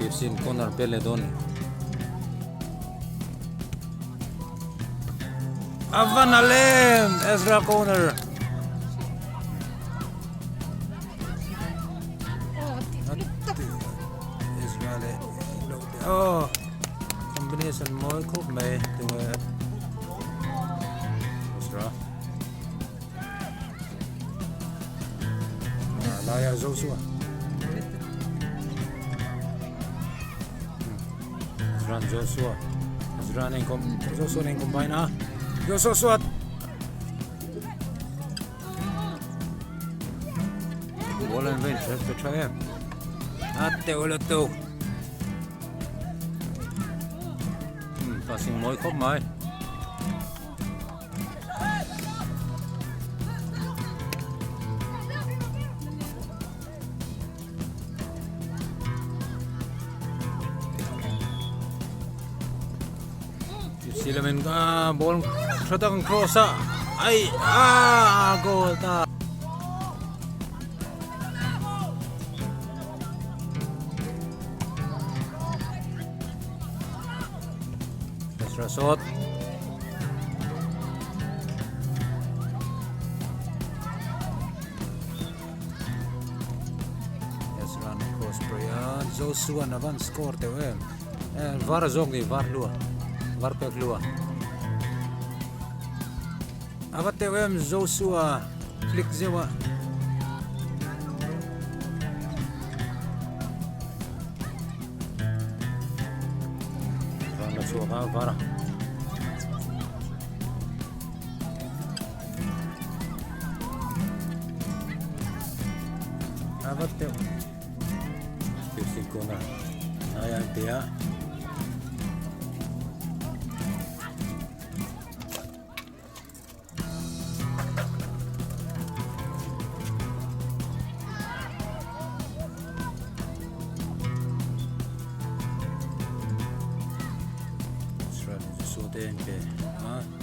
Pepsi in corner pe leh dawn. A va na lem Ezra corner. Ezra leh lo te oh combination mawi khawp mai tunge Ezra laia Joshua Ezra Joshua Ezra nen kom Joshua nen combine a Joshua Ball an vein tha tha em. A teuh la teuh. Passing mawi khawp mai. Silamin ka ball tha tak an cross a ai a goal ta Ezra shot Ezra an cross pui a Joshua an avan score teuh em eh var a zawk ni var hlua var pek hlua a va teuh em Joshua flick zeuh a var la chhuak a var a. A vat deuh fifteen corner lai a inpe a Israel in te an pe a.